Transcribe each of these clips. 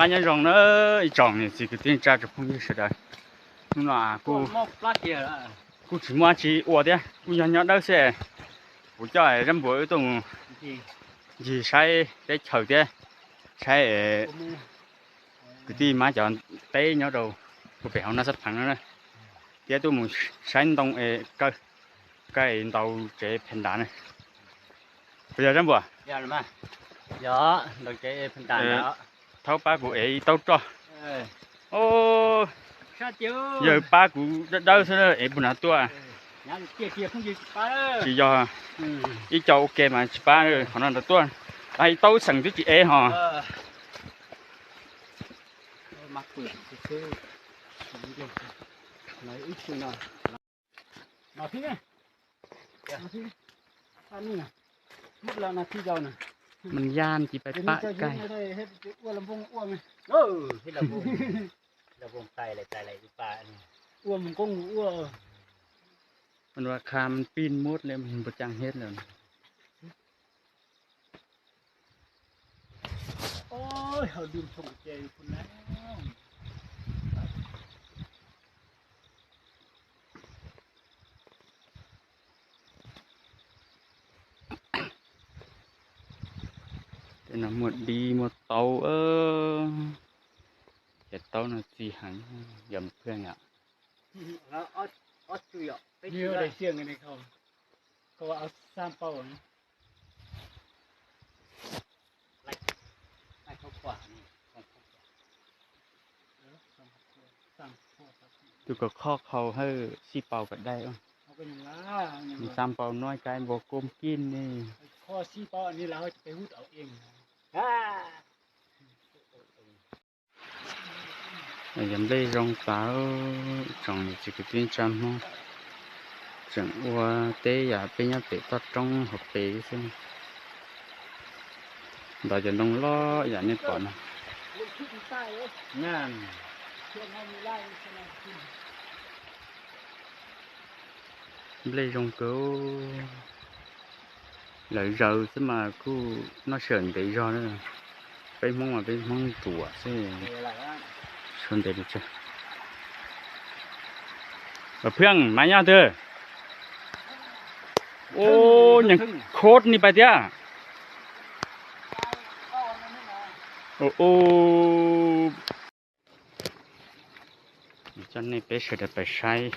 Nyob zoo na ib tsoom niam txiv kwv tij neej tsa tsoom phooj ywg sawv daws. Hnub no kuj tsis muaj tsis ua thiab, kuj yog nyob dawb xwb. Kuv coj Zab Npuas wb tuaj mus ncig saib teb chaws thiab saib kwv tij mab cov teb nyob rau puag pem hauv Naj Xab Pheev no na, thiab tuaj mus saib ntoo es kaw, kaw ntaus tsev phev nrad na. Puas yog Zab Npuas? Thaub pab kuv ev ib taub roj. Yawg pab kuv dawb dawb xwb ev puag nrad tuaj. Tsis yog ib co ua ke mas tsis pab qhov no nrad tuaj. Hais taub xeem twb tsis ev hos. Mas yaj tsis pab pab kaig. Ua mus koob ua, ua qha pij muab li npuas caa hib lawm. Tej no muaj dib muaj taub, cov taub no txi heev, yog mus phaj yom. Tus kom khoj khau hawj sib paus kom dai. Nws xa npau nuj kaib npau kub kib ne. Yog nplej zoo tas, tsoom niam txiv kwv tij neej tsa Hmoob tseem ua teb yam peb nyob pem toj roob hauv pes xwb. Ntov cov ntoo loj yam nej pom no. Nplej zoo kawg. Lawv zaws xwb mas kuj noj sij hawm ntev zog na. Peb Hmoob mas peb Hmoob ruam xwb. Sua ntev pes tsawg. Phaj mas nyob twg? Ub, nyeem khod ni pais thiab. Ub, coj nej peb sawv daws pais saib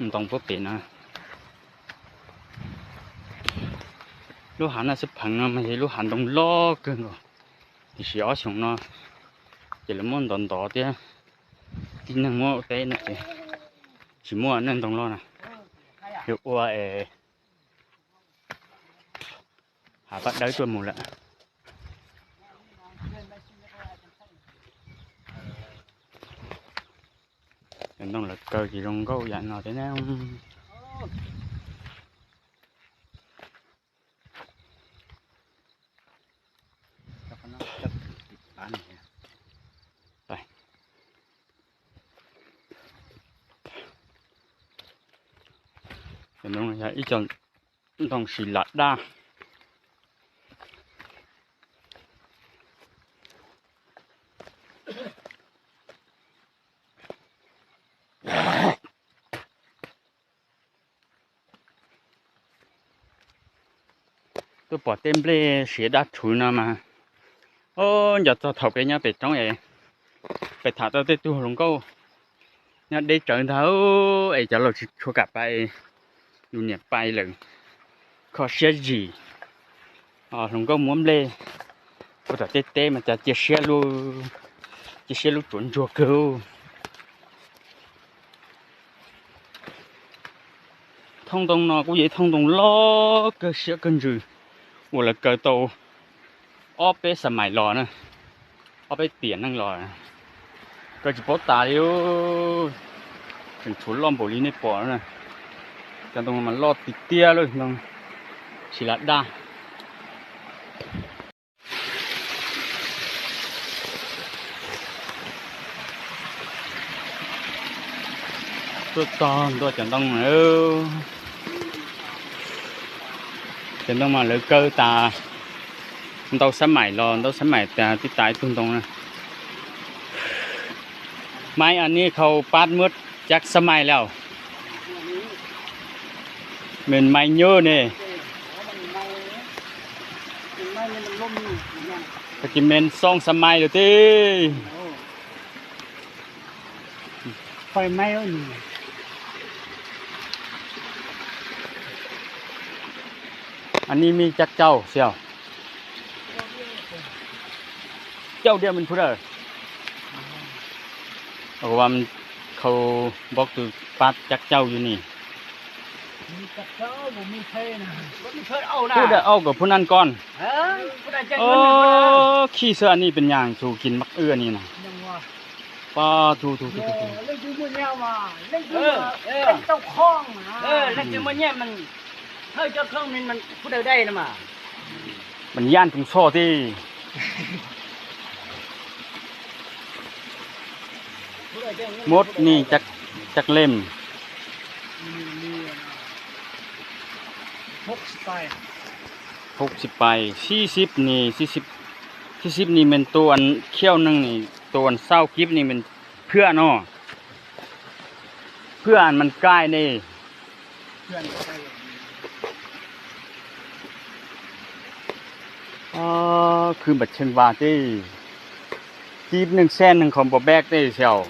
ntoo puag pem no. Lub hav Naj Xab Pheev no mas yog lub hav ntoo loj kawg nkaus, tiam sis ob xyoos no ces lawv muab ntov ntov thiab, tib neeg muab ua teb no ces tsis muaj neeg ntoo loj na. Yog ua es hav paj dawb tuaj mus lawm. Cov ntoo lawv kaw ces zoo nkauj yam no thiab na. Cov ntoo no yog ib co ntoo sis lam daj. Tuaj pom tej nplej siav daj rhuv no mas, o, nco txog thaum peb nyob pem roob es peb tham tau tej tug hluas nkauj nyob deb tsawv ntag, es cov laus tsis tshua kam pais, yus niam pais lawm, kho siab zim. Hluas nkauj muab nplej ua tom tej teb mas cas cia siab, cia siab lub tsuav ntsuag kawg. Thooj ntoo no kuj yog ib thooj ntoo loj kawg siab kawg ntsws uas lawv kaw tau ob peb xas mais los na, ob peb tiam neej los, kaw tsis paub tas li. Tseem tshuav loj npaum li nej pom na. Cov ntoo mas loj tiag tiag lawm, ntoo sis lam daj. Tuaj txog ntua cov ntoo, cov ntoo mas lawv kaw tas Ntau xab maim los ntau xab maim tas tib tas ib tug ntoo na. Maiv a ni khau pab muab caj xab maim lawm. Maiv nyob ne. Ces maiv xooj xab maim lawm teb. A ni maiv caj cauj xwb. Cauj diaj me phu dawm. Khau npob kws pab caj cauj yus ni. Pub dawm auj kom phu nan koj. Khij xwb a ni pes nyas txug kis mab wb a ni na. Pab tug tug tug tug. Leej twg muaj nyiaj mas, leej twg muaj nyiaj mas, thawj cov khoom mas pub dawm dai no mas. Mas yaj tsoos soj tib. Mub ni caj leej. Hub sib pais, sib sib ni, sib sib ni mas tus uas khiauj neeg ni, tus uas xauj kib ni mas phwj no. Phwj mas kaij ne. Khwv npam tsheej vas teb. Kib neeg xeeb neeg khau npau npeb teb xyaum.